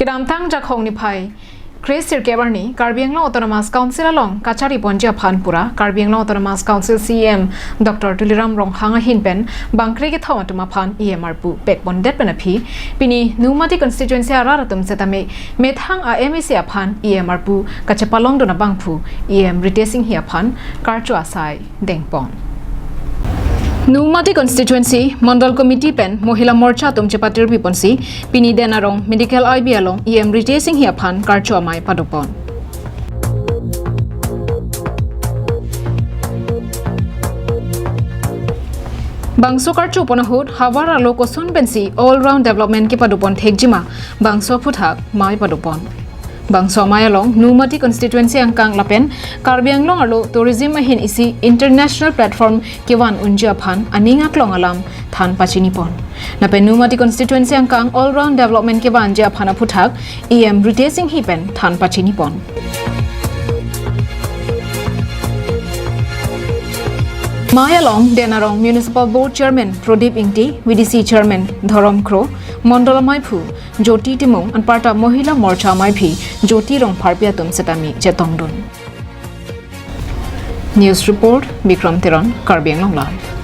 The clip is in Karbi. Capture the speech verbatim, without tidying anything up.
Kedamtang Jakhong niphai kre sirkep arni Karbi Anglong Autonomous Council along kachari ponji aphan pura Karbi Anglong Autonomous Council C E M Doctor Tuliram Ronghang ahin pen bangkre kethom atum aphan E M arpu pek pondet pen aphi pini Nomati constituency arat atum setame methang a M A C aphan E M arpu kachepalongdun abangphu E M Ritesh Enghi aphan karcho asai dengpon. Nomati constituency Mondol Committee pen Mohila Morcha atum chepatirpi ponsi pini Den Arong Medical I B along E M Ritesh Enghi aphan karcho amei padopon. Bangso karcho pon ahut havar arlo koson pensi all round development kepadopon thekjima bangso aphuthak mei padopon. Bangso amei along Nomati constituency angkang lapen Karbi Anglong arlo tourism ahin isi international platform kevan unji aphan aning aklong alam than pachinipon. Lapen Nomati constituency angkang all round development kevanji aphan aphuthak E M Ritesh Enghi pen than pachinipon. Mei along Den Arong Municipal Board Chairman Prodip Ingti, V D C Chairman Dhorom Kro, Mondol ameiphu Jyoti Timung anparta Mohila Morcha ameiphi Jyoti Rongpharpi atum setame chetongdun. News report, Bikram Teron, Karbi Anglong Live.